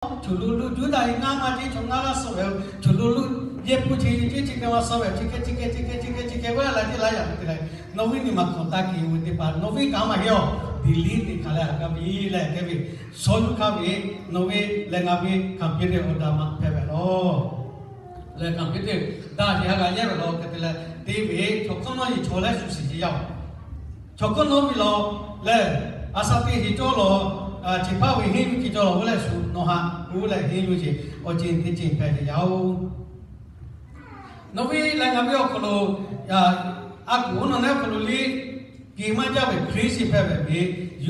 Choˬ lo lo juˇ daꞈ ve ngaˇ maˇ ceˇ, chaw ngaˇ g'aˇ suh ve, choˬ lo lo yehˇ puˇ chi ceˇ, chi keh maˇ suh ve, chi keh chi keh chi keh chi keh chi keh ve laˬ ceˇ laˇ yaꞈ ve te leh, nawˬ ve nyi ma hk'awꞈ taˇ kehˬ ve teˇ hpaˍ nawˬ ve kanˉ maˇ heˆ awˬ. Delete te hk'aˬ leh a kaˇ ve leh kehˬ ve, shawˉ yuˬ hk'aˇ ve, nawˬ ve leh ngaˬ ve computer awˬ daꞈ maˇ hpehꞈ ve law. Leh computer daꞈ ve ha g'a yehˇ ve law hk'e te leh, te ve chaw hkawˇ nawˉ yeˬ chaw leh shuˍ shiˍ ceˇ yaˇ-oˬ. Chaw hkawˇ nawˉ ve law leh, a sha te heˍ cawˇ law, chi hpaˇ ve henˇ ve kehˬ cawˇ law k'oˆ leh shu nawˬ haꞈ k'oˆ leh henˇ ve ceˇ, awˬ ceˬ teˇ ceˬ hpehꞈ ve yaˇ-oˬ. Nawˬ ve leh ngaˬ ve awˬ hk'aw lo, a kuˬ oˇ nawˬ neˉ awˬ hk'aw lo liˇ, kehˬ maˇ jaˇ ve Hkriꞈ shiˍ hpehꞈ ve,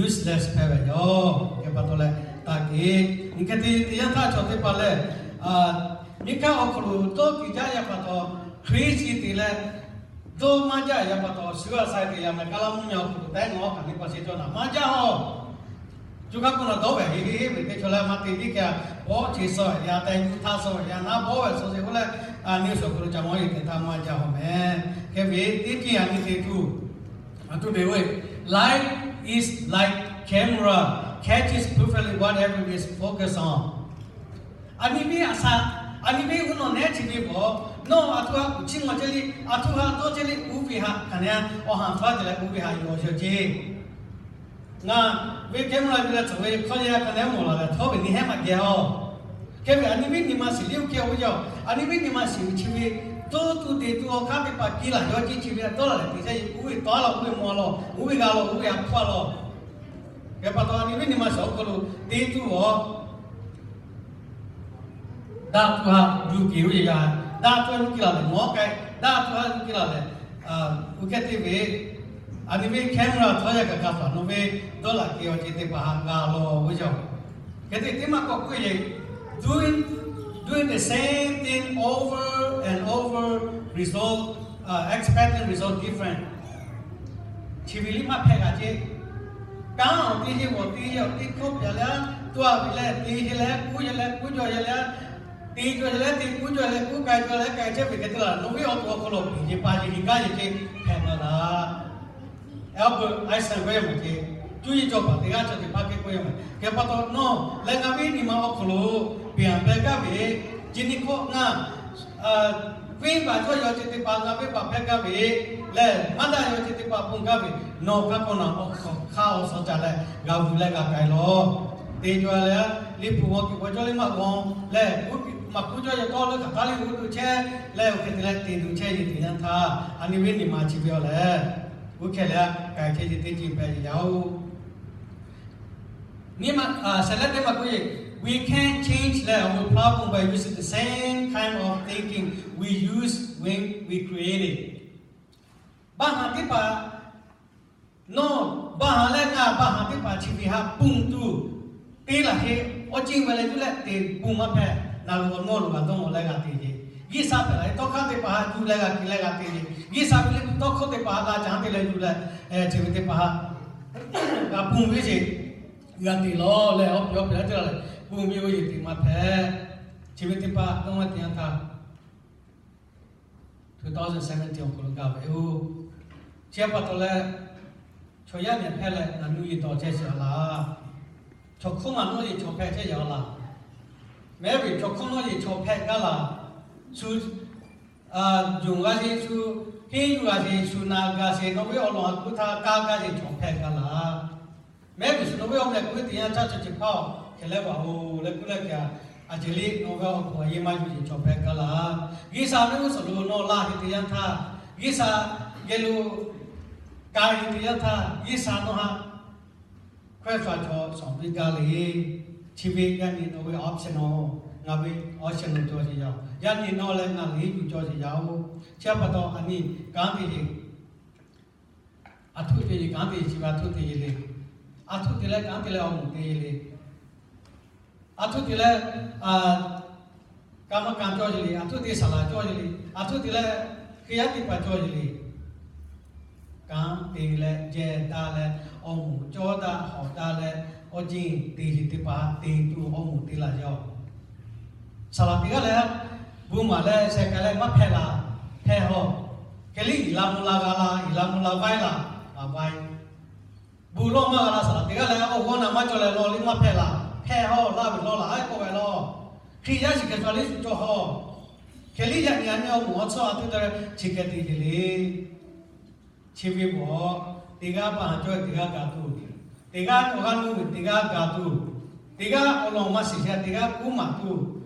useless hpehꞈ ve yaˇ-oˬ. Hk'e pa taw leh, taˇ kehˬ. Hk'e te teˇ yanˇ htaˇ chaw teˇ hpaˍ lehˬ, nyiˇ hkaˇ awˬ hk'aw lo tawˇ kehˬ jaˇ yaˇ pa taw, Hkriꞈ shiˍ te leh dawˇ maˇ jaˇ yaˇ pa taw, shu a sha te yaˇ meh kaˇ laˇ mvuhˇ miˬ awˬ hk'aw lo tehꞈ nawˬ kaꞈ neˇ pa sheˍ cawˇ naˍ maˇ jaˇ-oˬ. Cuˇ hkaˇ k'o nawˬ dawˇ ve heˆ heˆ ve teˇ chaw leh maˇ te liˇ kehˬ, bawˆ che suh ve yaˇ, tehꞈ yuˇ htaˇ suh ve yaˇ, naˉ bawˆ ve suh sheˍ k'oˆ leh, neˇ suhˍ hk'aw lo ca maˇ yeˬ teꞈ htaˇ maˇ jaˇ-oˬ meh. Hk'e ve teˇ cehˬ a nyi te tuˬ, a tuˬ ve, life is like camera, catches perfectly whatever is focused on. A nyi ve a sha, a nyi ve uˉ nawˬ neˉ chi ve paw, nawˬ a htoꞈ ha kuˬ chiˇ mvuh chehˇ le, a htoꞈ ha dawˇ chehˇ le, uˉ ve haꞈ hk'aˬ neˉ awˬ haˍ htaˇ te leh uˉ ve haꞈ yawˬ sheˍ ceˇ. Ngaˬ ve camera ve leh tcuhˍ ve hkawˇ yaˇ hk'a neˉ mawˬ laˬ leh htawˇ ve nyi heˉ maˇ geh-oˬ. Hk'e ve a nyi ve nyi ma shiˍ liˇ oˇ hk'e oˇ ve yaˇ, a nyi ve nyi ma shiˍ ve chi ve, dawˇ tuˬ te tuˬ awˬ hk'aˇ teˇ hpaˍ piˇ laˬ yawˇ ceˇ chi ve dawˇ laˬ leh te chehˇ yeˬ, uˉ ve tawˉ laˬ, uˉ ve mvuh laˬ, uˉ ve g'a laˬ, uˉ ve a hpawˇ laˬ. Hk'e pa taw a nyi ve nyi ma shiˍ awˬ hk'aw lo te tuˬ awˬ daꞈ tuˬ ha yuˬ kehˬ ve yaˇ, daꞈ tuˬ ha yuˬ kehˬ laˬ leh mawˬ k'ai, daꞈ tuˬ ha yuˬ kehˬ laˬ leh, oˇ hk'e te ve, a nyi ve camera htawˇ yaˇ kaꞈ kaꞈ hpaˍ nawˬ ve dawˇ laˬ kehˬ awˬ ceuˬ teˇ hpaˍ g'a law ve yaˇ. Hk'e te teˇ maˇ k'awꞈ k'oˆ ve, doing doing the same thing over and over, result, expecting result different. Chi ve liˇ maˇ hpehꞈ g'a ceˇ. Kanˉ awˬ te yeˇ awˬ te yeˇ awˬ te hkawˇ pyaꞈ leh, tuˇ a ve leh te yeˇ leh, kuˉ yeˇ leh kuˉ jaw yeˇ leh, te jaw yeˇ leh te, kuˉ jaw yeˇ leh kuˉ, k'ai jaw leh k'ai chehˇ ve hk'e te laˬ, nawˬ ve awˬ to awˬ hk'aw lo piˍ yeˬ pa yeˬ heˍ gaˇ yeˬ ceˇ hpehꞈ maˇ g'a. Albert Einstein k'oˆ ve maˬ ceˇ, cuˇ yiˍ cawˬ paˍ teˇ g'aˇ chaw teˇ hpaˍ hk'e k'oˆ ve maˬ. Hk'e pa taw nawˬ leh ngaˬ ve nyi ma awˬ hk'aw lo piˍ a hpehꞈ gaˇ ve, chi nyi hkawˇ ngaˬ venˇ baˬ cawˇ yaw ceh teˇ hpaˍ ngaˬ venˇ baˬ hpehꞈ gaˇ ve lehˬ, maˇ daꞈ yaw ceh teˇ hpaˍ ponˬ gaˇ ve, nawˬ hk'a k'aw naˬ awˬ hk'aw hk'aˇ awˬ suhˍ caˬ leh g'a vuˬ leh g'a k'ai law. Te jaw leh, liꞈ hpu g'aw kiˬ g'aw cawˇ liˇ maˇ g'aw lehˬ, maˍ kuˉ cawˇ yaw tawˇ leuˉ hk'aˬ hk'aˇ liˇ g'uˇ tuˬ chehˇ leh, oˇ hk'e te leh te tuˬ chehˇ yeˬ teˇ yanˇ htaˇ, a nyi ve nyi ma chi ve awˬ lehˬ, oˇ hk'e leh k'ai chehˇ yeˬ teˇ ceuˬ hpehꞈ yeˬ yaˇ-oˬ. Nyi ma, shehˍ leh teˇ maˇ k'oˆ yeˬ, we can't change leh awˬ moˍ hpaˇ ponˬ baˬ, use the same kind of thinking we use when we create it. Baˆ haˍ teˇ hpaˍ nawˬ baˆ haˍ leh ngaˬ baˆ haˍ teˇ hpaˍ chi ve haꞈ ponˬ tuˬ te laˬ heˆ. Awˬ ceuˬ ve leh yuˬ leh te ponˬ maˇ hpehꞈ. Naˬ lo awˬ nawˇ lo g'a dawˇ mawˬ leh g'a te yeˬ. G'uiˬ sha hpehꞈ la ve tawˇ hk'aˇ teˇ hpaˍ haꞈ yuˬ leh g'a te leh g'a te yeˬ. G'uiˬ sha ve liꞈ hpu tawˇ hkawˇ teˇ hpaˍ haꞈ g'a caˉ te leh yuˬ leh, chi ve teˇ hpaˍ haꞈ g'a ponˬ ve sheˍ. G'a te lawˬ leh awˬ piˍ awˬ piˍ laˇ te la leh ponˬ ve oˇ yeˬ te maˇ hpehꞈ. Chi ve teˇ hpaˍ dawˇ maˇ te yanˇ htaˇ, two thousand seventeen awˬ hk'aw lo gaˬ ve yoˬ. Chi pa taw leh, chaw yaˇ nehˬ hpehˇ leh ngaˬ nuˇ yeˬ dawˬ chehˇ sheˍ a laˇ. Chaw hkawˇ maˇ nawˉ yeˬ chaw hpehˇ chehˇ yaˇ a laˇ. Mehˉ ve chaw hkawˇ nawˉ yeˬ chaw hpehˇ gaˇ laˇ. Shu yonˍ g'a sheˍ, shu henˇ yuˬ g'a sheˍ, shu na g'a sheˍ, nawˬ ve awˬ lawn a kuˉ htaˇ kaˇ gaˇ sheˍ chaw hpehˇ gaˇ laˇ. Mehˉ ve shu nawˬ ve awˬ meh k'oˆ ve teˇ yanˇ caˇ chaw ceuˬ hpaˇ-oˬ, hk'e leh vaˬ-oˬ leh k'oˆ leh kaꞈ, a ceuˬ le nawˬ ve awˬ hk'aw a yeˇ maˇ yuˬ yeˬ chaw hpehˇ gaˇ laˇ. G'uiˬ sha ve uˉ suhˍ lo nawˬ laˇ heˆ teˇ yanˇ htaˇ, G'uiˬ sha geh lo k'ai heˆ teˇ yanˇ htaˇ, G'uiˬ sha nawˬ haꞈ hkawehˇ sha chaw shawˍ piˇ gaˇ le. Chi ve yaˇ nyi nawˬ ve option-oˬ, ngaˬ ve option-oˬ cawˬ sheˍ yaˇ-oˬ. Yaˇ nyi nawˬ leh ngaˬ liꞈ yuˬ cawˬ sheˍ yaˇ-oˬ. Chi pa taw a nyi kanˉ te yeˬ, a htoꞈ te yeˬ kanˉ te yeˬ, chi ve a htoꞈ te yeˬ le. A htoꞈ te leh kanˉ te leh awˬ moˍ te yeˬ le. A htoꞈ te leh kaꞈ maˇ kaꞈ cawˇ yeˬ le. A htoꞈ te saˍ laˍ cawˇ yeˬ le. A htoꞈ te leh Hkriꞈ yaˇ teˇ hpaˍ cawˇ yeˬ le. Kanˉ te leh jehˇ daꞈ leh awˬ moˍ cawˇ daꞈ hawˍ daꞈ leh awˬ ceuˬ te yeˬ teˇ hpaˍ te tuˬ awˬ moˍ te laˬ yaˇ-oˬ. Saˍ laˍ teˇ g'aˇ leh, bon maˍ leh sheh k'ai leh maˇ hpehꞈ laˬ, hpehꞈ hawˬ. Hk'e liˇ yiˍ la mvuh la g'a la, yiˍ la mvuh la vaiˇ laˬ, a vaiˇ. Bon lawˇ maˇ g'a la saˍ laˍ teˇ g'aˇ leh awˬ g'awˇ naˍ maˇ cawˬ leh lawˇ liˇ maˇ hpehꞈ laˬ. hpehˇ hawˇ laˇ ve law laꞈ a k'oˆ ve law. Hkriꞈ yaˇ shiˍ kehˬ sha liˇ shu cawˬ hawˇ. Hk'e liˇ yaꞈ nyi a nyi awˬ moˍ awˬ tsuhˇ a htoꞈ te chi hk'e te ve le. Chi ve bvuhꞈ, teˇ g'aˇ baˆ ha cawˇ ve teˇ g'aˇ ga tuˬ, teˇ g'aˇ awˬ g'aˇ nuˇ ve teˇ g'aˇ ga tuˬ, teˇ g'aˇ awˬ lawn maˇ shiˍ sheh teˇ g'aˇ kuˉ maˍ tuˬ,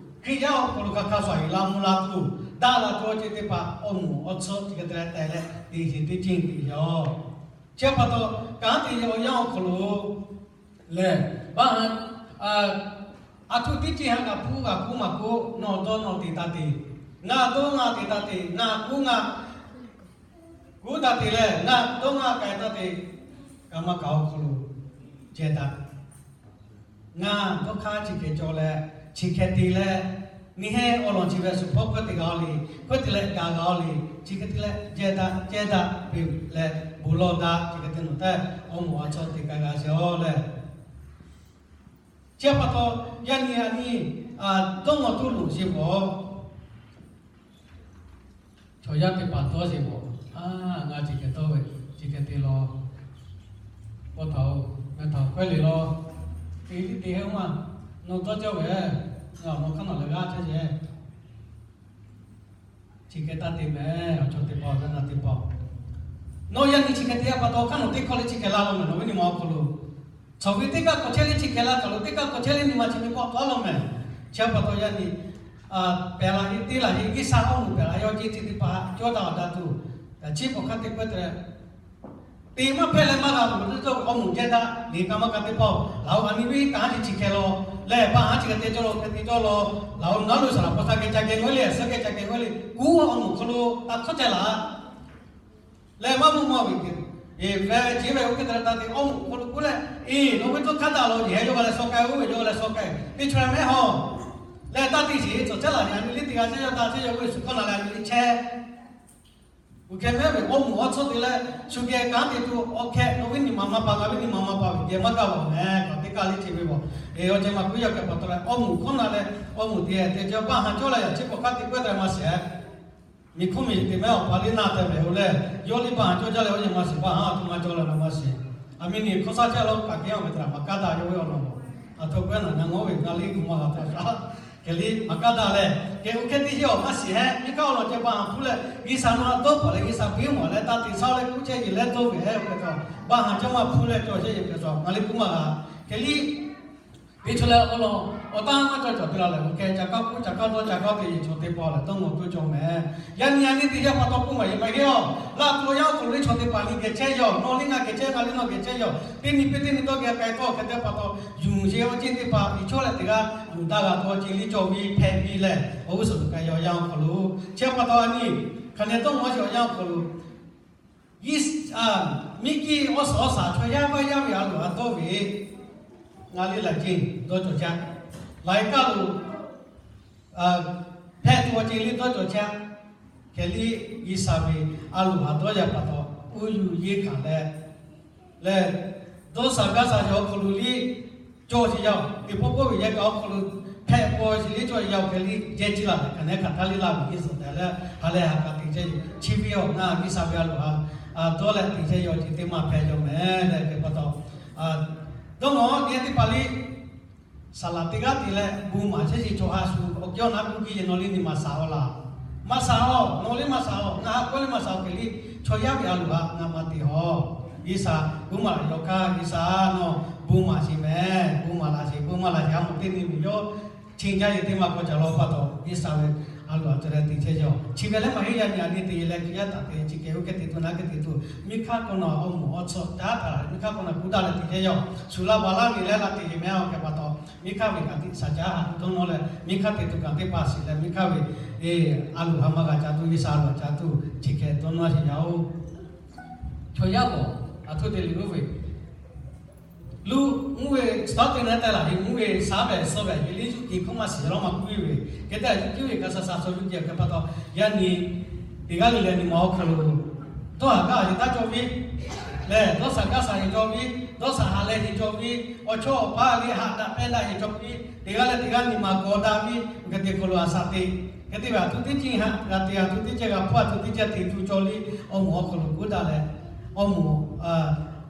Hkriꞈ yaˇ awˬ hk'aw lo hk'a hk'a shuˍ a yeˬ la mvuh la tuˬ, daꞈ la tuˬ awˬ ceuˬ teˇ hpaˍ awˬ moˍ awˬ tsuhˇ chi hk'e te leh tehˬ leh te sheˍ teˇ ceuˬ te yaˇ. Chi pa taw, kanˉ te yaˇ awˬ yanˇ awˬ hk'aw lo lehˬ, baˆ ha, a htoꞈ teˇ ceuˬ ha ngaˬ hpu g'a kuˉ maˍ k'o, nawˬ dawˇ nawˬ te taˇ te, ngaˬ dawˇ ngaˬ te taˇ te, ngaˬ kuˉ ngaˬ kuˉ taˇ te leh, ngaˬ dawˇ ngaˬ k'ai taˇ te, kaꞈ maˇ kaꞈ awˬ hk'aw lo ceh daꞈ. Ngaˬ dawˇ hk'aˇ chi hk'e cawˬ leh, chi hk'e te leh, neˇ hehˉ awˬ lawn chi ve suhˍ hpawˇ hkawˇ te g'a le, hkawˇ te leh gaˬ g'a le, chi hk'e te leh ceh daꞈ ceh daꞈ piˇ leh bon lawˇ daꞈ, chi hk'e te nawˬ tehꞈ awˬ moˍ awˬ tsuhˇ te k'ai g'a sheˍ aˬ lehˬ. Chi pa taw, yaˇ nyi a nyi dawˇ nawˬ tuˇ loˍ sheˍ bvuhꞈ. Chaw yaˇ teˇ hpaˍ dawˇ sheˍ bvuhꞈ. A, ngaˬ chi hk'e dawˇ ve, chi hk'e te law, paw htaꞈ-oˬ, meh htaꞈ kawehˉ le law, te tiˉ te hehˉ maˇ, nawˬ dawˇ cawˇ ve, ngaˬ awˬ nawˬ hk'aˇ nawˬ leh g'aˇ chehˇ sheˍ. Chi hk'e taˇ te meh, awˬ chaw teˇ hpaˍ, awˬ yaˇ na teˇ hpaˍ. Nawˬ yaˇ nyi chi hk'e te a pa taw, hk'aˇ nawˬ teˇ hkawˇ le chi hk'e la law meh, nawˬ ve nyi ma awˬ hk'aw lo. Chaw ve teˇ kaˇ k'awꞈ chehˇ le chi hk'e la, chaw lo teˇ kaˇ k'awꞈ chehˇ le nyi ma chi nyi k'awꞈ taw law meh. Chi pa taw yaˇ nyi pehˬ laˬ heˆ, teˇ laˬ heˆ, G'uiˬsha awˬ moˍ pehˬ laˬ yaˇ awˬ ceuˬ chi teˇ hpaˍ cawˇ daꞈ awˬ daꞈ tuˬ, chi hk'aˬ hk'e te k'oˆ te leh, te maˇ hpehˇ leh maˇ g'a tuˬ, awˬ moˍ ceh daꞈ le kaꞈ maˇ kaꞈ teˇ hpaˍ, laˬ-oˬ, a nyi ve kanˉ chi chi hk'e law, lehˬ pa ha chi hk'e te cawˇ law, hk'e te cawˇ law, laˬ-oˬ, ngaˬ lo saˍ laꞈ paw sha geh ca geh ngawˇ le, suhˉ geh ca geh ngawˇ le, kuˉ awˬ moˍ hk'aw lo taˇ hkawˇ ceh laˬ lehˬ, maˇ mawˇ maˇ ve, eˬ, ve ve chi ve oˇ hk'e te leh taˇ te, awˬ moˍ hk'aw lo kuˉ leh, eˬ, nawˬ ve tawˇ hk'aˇ daꞈ law, yehˬ yawˇ g'a leh shaw k'ai, oˇ ve yawˇ g'a leh shaw k'ai, teˇ chaw leh mehˉ hawˇ lehˬ, taˇ te sheˍ, cawˬ chehˇ laˬ, a nyi liˇ teˇ g'aˇ chehˇ, yawˇ taˇ chehˇ, yawˇ ve shuˍ hkawˇ na leh a nyi liˇ chehˇ. Uˬ hkeh mehˉ ve awˬ moˍ awˬ tsuhˇ te leh, shu geh kanˉ te tuˬ awˬ hk'e, nawˬ ve nyi ma maˇ pa, ngaˬ ve nyi ma maˇ pa ve geh maˇ gaˇ laˬ meh, kaꞈ teˇ kaˇ liˇ chi ve bvuhꞈ. Eˬ, awˬ ceh maˇ kuˉ yaˇ hk'e pa taw leh, awˬ moˍ hkawˇ na leh, awˬ moˍ te te ceh baˆ ha cawˇ leh yaꞈ chi k'awꞈ hk'aˇ te k'oˆ te maˇ sheˍ. Miˬ hkawˇ miˬ te mehˉ awˬ pa liˇ na te ve-o lehˬ, yawˇ liˇ baˆ ha cawˇ jaˇ leh, awˬ yehˬ maˇ shiˍ, baˆ ha tuˬ maˇ cawˇ leh na maˇ sheˍ. A miˇ nyi hkawˇ shaˉ chehˇ law kaꞈ kehˉ ve teˇ htaꞈ maˍ kaˇ daꞈ yawˇ ve awˬ lawn. A htoꞈ k'oˆ na na ngawˇ ve na liˇ kuˬ maˇ g'a taꞈ shaˉ. Hk'e liˇ maˍ kaˇ daꞈ leh, hk'e oˇ hk'e teˇ shiˉ awˬ maˇ shiˍ hehˉ, miˇ hk'aˇ awˬ lawn ceh baˆ ha hpuˇ leh, G'uiˬsha nawˬ htaꞈ dawˇ hpawꞈ leh G'uiˬsha piˇ mawˬ leh taˇ te shaˉ leh kuˉ chehˇ yeˬ leh dawˇ ve hehˉ oˇ hk'e taw, baˆ ha cawˇ maˇ hpuˇ leh cawˬ chehˇ yeˬ hk'e shaw, na liˇ kuˬ maˇ g'a. Hk'e liˇ teˇ chaw leh awˬ lawn awˬ taˇ maˇ cawˇ cawˬ te la lehˬ, oˇ hk'e ca kaˇ kuˉ ca kaˇ dawˇ ca kaˇ te yeˬ chaw teˇ hpaˍ lehˬ, dawˇ nawˬ tuˇ cawˬ meh. Yaˇ nyi a nyi teˇ yanˇ pa taw k'oˆ maˍ yeˬ maˇ heˆ-oˬ. Laˇ tuˬ awˬ yanˇ awˬ hk'aw lo le chaw teˇ hpaˍ nyi geh chehˇ yaw, nawˬ liˇ ngaˬ geh chehˇ, ngaˬ liˇ nawˬ geh chehˇ yaw, teˇ nyi piˇ teˇ nyi dawˇ geh k'ai tawˇ hk'e te pa taw, yuˬ sheˍ awˬ ceuˬ teˇ hpaˍ, iˉ chawˇ leh teˇ g'aˇ yuˬ daꞈ g'a tuˬ awˬ ceuˬ liˇ cawˬ ve hpehꞈ piˇ leh, awˬ g'uˇ suhˍ tuˬ k'ai yaw yanˇ awˬ hk'aw lo. Chi pa taw a nyi hk'aˬ nehˬ dawˇ nawˬ sheˍ awˬ yanˇ awˬ hk'aw lo, miˇ kiˇ awˬ suhˍ awˬ shaˍ chaw yaˇ maˇ yaˇ ve a loˍ a dawˇ ve, ngaˬ liˇ laiˬ ceuˬ dawˇ cawˬ caˇ, laiˬ kaˇ lo hpehꞈ tuˬ awˬ ceuˬ liˇ dawˇ cawˬ caˇ. Hk'e liˇ G'uiˬsha ve a loˍ a dawˇ yaˇ pa taw, uˇ yuˬ yeˇ hkanˍ leh, lehˬ, dawˇ shaˍ gaˇ shaˍ yaw awˬ hk'aw lo liˇ cawˬ sheˍ yaˇ-oˬ. Teˇ pawˆ pawˆ ve yehˬ kaꞈ awˬ hk'aw lo hpehꞈ paw sheˍ liˇ cawˬ yaˇ-oˬ. Hk'e liˇ jehˇ ciˇ laˬ leh hkanˍ nehˉ hk'aˬ htaˇ liˇ laˇ ve Yeˍsuˆ tehꞈ leh ha lehˬ ha k'a te chehˇ yoˬ. Chi ve awˬ na G'uiˬsha ve a loˍ a dawˇ leh te chehˇ yaw ceuˬ teˇ maˇ hpehꞈ yaw meh leh hk'e pa taw, dawˇ nawˬ nyi teˇ hpaˍ liˇ saˍ laꞈ teˇ g'aˇ te leh bon maˍ chehˇ sheˍ chaw ha shu awˬ kehˉ awˬ na k'oˆ kiˇ yeˬ nawˬ liˇ nyi ma saˍ-oˬ laˬ. Ma saˍ-oˬ, nawˬ liˇ ma saˍ-oˬ, ngaˬ ha k'oˆ liˇ ma saˍ-oˬ hk'e liˇ chaw yaˇ ve a loˍ a ngaˬ maˇ te-oˬ. G'uiˬsha bon maˍ laꞈ yaw hk'aˇ G'uiˬsha nawˬ bon maˍ sheˍ meh, bon maˍ laꞈ sheˍ, bon maˍ laꞈ sheˍ, a moˍ teˇ nyi ve yawˇ chi jaˇ yeˬ teˇ maˇ k'awꞈ ca law pa taw, G'uiˬsha ve a loˍ a te leh te chehˇ yaw. Chi ve leh maˇ heˆ yaˇ nyi a nyi te leh hk'e yaˇ htaꞈ te chi hk'e oˇ hk'e te tuˬ naˉ hk'e te tuˬ, miˇ hk'aˇ k'o na awˬ moˍ awˬ tsuhˇ caˉ htaꞈ miˇ hk'aˇ k'o na kuˉ daꞈ leh te chehˇ yaw. Shu laˇ baˬ laˇ ve leh laˇ te yeˬ meh awˬ hk'e pa taw, miˇ hk'aˇ ve ka tiꞈ shaˍ caˉ ha dawˇ nawˬ leh miˇ hk'aˇ te tuˬ kaꞈ teˇ hpaˍ shiˍ leh miˇ hk'aˇ ve a loˍ ha maˇ g'a ca tuˬ, G'uiˬsha a loˍ ca tuˬ chi hk'e dawˇ nawˬ sheˍ yaˇ-oˬ. Chaw yaˇ k'o, a htoꞈ te le lo ve, lo mvuhˇ ve suhˉ teˇ na te laˬ ve mvuhˇ ve shaˉ ve suh ve yeˬ liˇ yuˇ kiˬ hk'oˆ maˇ shiˍ lawˇ maˇ k'oˆ ve, hk'e te yuˇ kiˇ ve kaꞈ shaˍ shaˍ suh yuˇ kiˬ hk'e pa taw, yaˇ nyi teˇ g'aˇ le leh nyi ma awˬ hk'aw lo dawˇ haˍ gaˇ haˍ yeˬ taˇ cawˬ ve lehˬ, dawˇ shaˍ gaˇ shaˍ yeˬ cawˬ ve, dawˇ shaˍ haˍ leh yeˬ cawˬ ve, awˬ chawˇ awˬ paˇ le haꞈ daꞈ pehˇ daꞈ yeˬ cawˬ ve, teˇ g'aˇ leh teˇ g'aˇ nyi ma kawꞈ daꞈ ve, hk'e te hk'aw lo a shaˍ te, hk'e te ve a htoꞈ teˇ ceuˬ haꞈ g'a te, a htoꞈ teˇ ceuˬ g'a hpuˇ, a htoꞈ teˇ ceuˬ te tuˬ cawˬ le, awˬ moˍ awˬ hk'aw lo kuˉ daꞈ leh, awˬ moˍ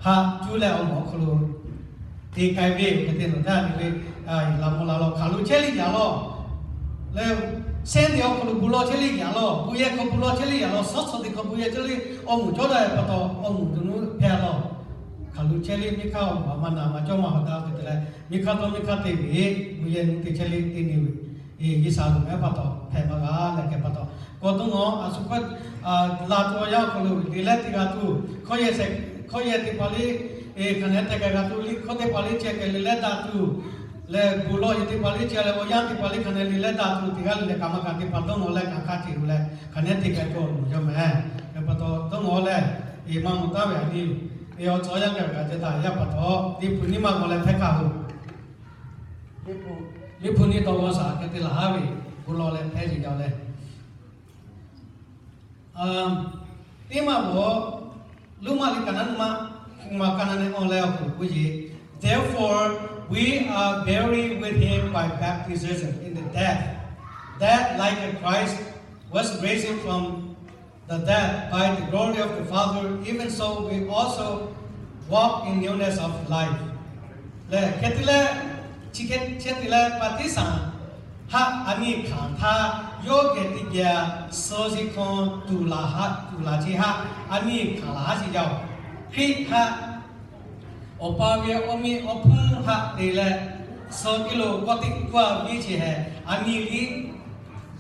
haꞈ cuˇ leh awˬ moˍ awˬ hk'aw lo te k'ai ve, hk'e te nawˬ taˇ ve le. laꞈ mawˬ laˬ lawˬ, hk'aˬ lo chehˇ le yaꞈ lawˬ. Leh, sehˉ teꞈ awˬ hk'aw lo bon lawˬ chehˇ le yaꞈ lawˬ, bon yehˬ hk'aw bon lawˬ chehˇ le yaꞈ lawˬ, suhˉ suhˍ teꞈ hk'aw bon yehˬ chehˇ le, awˬ moˍ cawˇ daꞈ ve pa taw awˬ moˍ dawˬ nuˇ hpehˇ lawˬ. Hk'aˬ lo chehˇ le, miˇ hk'aˇ awˬ moˍ a ma naˬ ma cawˇ ma hawˬ daꞈ ve te leh, miˇ hk'aˇ dawˇ miˇ hk'aˇ te ve, bon yehˬ nuˇ te chehˇ le te ne ve, G'uiˬsha loˍ mehˉ pa taw hpehꞈ maˇ g'a leh geh pa taw, k'awꞈ dawˇ nawˬ a shu hkawˇ la tuˬ awˬ yanˇ awˬ hk'aw lo liꞈ leh teˇ g'aˇ tuˬ, hkawˇ yehˬ teˇ hpaˍ le, hk'aˬ nehˬ tehˬ kaꞈ g'a tuˬ, liꞈ hkawˇ teˇ hpaˍ le ceh k'ai liꞈ leh daꞈ tuˬ, leh bon lawˬ yehˬ teˇ hpaˍ le ceh leh awˬ yanˇ teˇ hpaˍ le hk'aˬ nehˬ liꞈ leh daꞈ tuˬ teˇ g'aˇ le leh kaꞈ maˇ kaꞈ teˇ hpaˍ dawˇ nawˬ leh kaꞈ hk'a te tuˬ leh hk'aˬ nehˬ te k'ai k'awꞈ loˬ yaˇ mehˍ. Geh pa taw dawˇ nawˬ leh, maˇ mawˬ taˍ ve a nyi, awˬ cawˬ yanˇ gaˬ ve kaꞈ ceh taˍ yaˇ pa taw, Liꞈ hpu nyiˇ maˬ g'aw leh hpehˇ hkanˍ oˬ. Liꞈ hpu nyiˇ taw g'aw shaˍ hk'e te laˬ haˉ ve, bon lawˬ leh hpehˇ yeˬ yaˇ leh teˇ maˬ g'aw, Roˉmaꞈ liꞈ kaꞈ naˉ nyi ma, maˬ kaꞈ naˉ nyi awˬ leh awˬ hk'aw lo k'oˆ ve, Therefore, we are buried with him by baptism in the death, that like as Christ was raised from the dead by the glory of the Father, even so we also walk in newness of life. Leh hk'e te leh, chi hk'e te leh baˆtiˆsaˬ haꞈ a nyi hkanˍ htaˇ, yawˇ geh teˇ geh suh chi hk'aw tuˬ laˬ haꞈ tuˬ laˬ chi haꞈ a nyi hkanˍ laˬ haˉ sheˍ yaˇ oˬ. Hkriꞈ htaꞈ Awˬ pa ve awˬ miˇ awˬ hponˇ haꞈ te leh, suh tiˉ lo kawˆ teˇ tuˇ a viˉ chi hehꞈ a nyi liˇ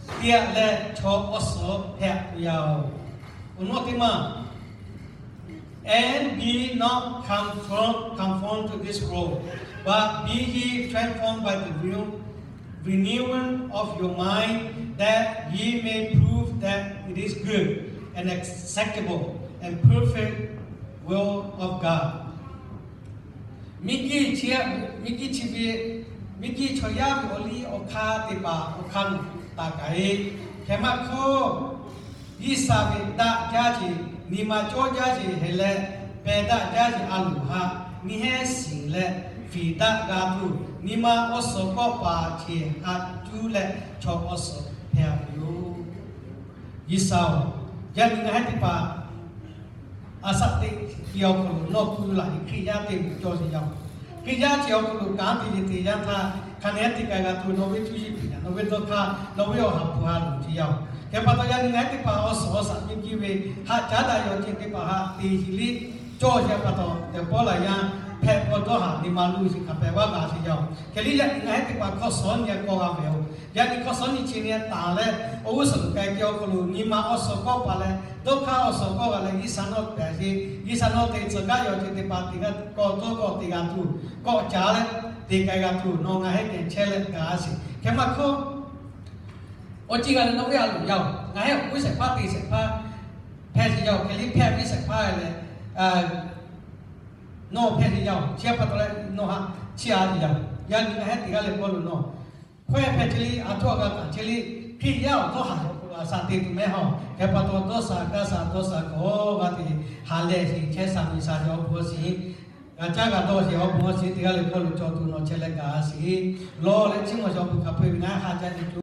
teˇ g'aˇ leh chaw awˬ suhˍ hpehꞈ tuˬ yaˇ oˬ. Awˬ nawˉ teˇ maˬ, And be not conformed, conformed to this world, but be ye transformed by the renew, renewing of your mind, that ye may prove that it is good and acceptable and perfect will of God. Miˇ guiˇ chi, miˇ guiˇ chi ve, miˇ guiˇ chaw yaˇ ve awˬ liˇ awˬ hk'aˇ teˇ hpaˍ awˬ hk'aˇ nawˬ taˍ kaꞈ e. Hk'e maˇ hkawˇ, G'uiˬsha ve daꞈ jaˇ ce, nyi ma cawˇ jaˇ ce hehꞈ leh, pehˬ daꞈ jaˇ ce a loˍ haꞈ nyi hehnˇ shiˍ leh, fiˍ daꞈ g'a tuˬ nyi ma awˬ suhˍ kawˆ paˍ ce haꞈ cuˇ leh chaw awˬ suhˍ hpehꞈ ve yoˬ. G'uiˬsha oˬ, yaˇ nyi ngaˬ hui teˇ hpaˍ a shaꞈ teꞈ ve awˬ hk'aw lo nawˬ pu laˬ ve Hkriꞈ yaˇ te ve cawˇ sheˍ yaˇ oˬ. Hkriꞈ yaˇ ce awˬ hk'aw lo kanˉ te ve te yanˇ htaˇ, hk'aˬ nehˬ te k'ai g'a tuˬ nawˬ ve cuˇ yiˍ piˍ yaˇ, nawˬ ve dawˇ hk'aˇ, nawˬ ve awˬ ha hpu ha loˍ ce yaˇ oˬ. Hk'e pa taw yaˇ nyi ngaˬ hui teˇ hpaˍ awˬ suhˍ awˬ shaꞈ nyi piˇ ve haꞈ caˉ daꞈ yaw ce teˇ hpaˍ haꞈ te hiˍ liˇ cawˇ sheˍ pa taw, teˇ pawˆ laˬ yanˇ hpehꞈ k'aw dawˇ haꞈ nyi ma luˇ shiˍ hk'a pehꞈ vaˇ g'a sheˍ yaˇ oˬ. Hk'e liˇ yaˇ nyi ngaˬ hui teˇ hpaˍ hkawˇ suhˍ nyi k'aw g'a ve oˬ. Yaˇ nyi hkawˇ suhˍ nyi chi nyi taˍ leh, awˬ g'uˇ suhˍ lo k'ai ce awˬ hk'aw lo nyi ma awˬ suhˍ kawˆ paˍ leh, dawˇ hk'aˇ awˬ suhˍ kawˆ g'a leh, G'uiˬsha nawˬ pehˬ sheˍ, G'uiˬsha nawˬ te tcuh gaˇ yaw ce teˇ hpaˍ teˇ g'aˇ kawˆ tawˇ kawˆ te g'a tuˬ, kawˆ caˉ leh te k'ai g'a tuˬ nawˬ ngaˬ hui geh chehˇ leh gaˬ sheˍ. Hk'e maˇ hkawˇ, awˬ ceuˬ g'a leh nawˬ ve a loˍ yaˇ oˬ. Ngaˬ hui awˬ g'uˇ shehˍ hpaˇ te shehˍ hpaˇ hpehꞈ sheˍ yaˇ oˬ. Hk'e liˇ hpehꞈ ve shehˍ hpaˇ leh, nawˬ hpehꞈ sheˍ yaˇ oˬ. Chi pa taw leh nawˬ haꞈ chiˇ a sheˍ yaˇ oˬ. Yaˇ nyi ngaˬ hui teˇ g'aˇ leh k'aw lo nawˬ hkawehˇ hpehꞈ chehˇ liˇ, a htoˆ a g'a taˍ chehˇ liˇ, Hkriꞈ yaˇ awˬ dawˇ haꞈ awˬ hk'aw lo a shaꞈ te tuˬ mehˉ hawˬ. Hk'e pa taw dawˇ sha kaˇ sha dawˇ sha kawˬ g'a te, ha lehˬ sheˍ, chehˇ sha miˬ sha sheˍ awˬ bon awˬ shiˍ, g'a caˇ g'a dawˇ sheˍ awˬ bon awˬ shiˍ teˇ g'aˇ leh k'aw lo cawˬ tuˬ nawˬ chehˇ leh gaˬ sheˍ. Lawˬ leh chiˇ mvuh sheˍ awˬ bon hk'a peu-eˬ ve ngaˬ hui haꞈ jaˇ ve co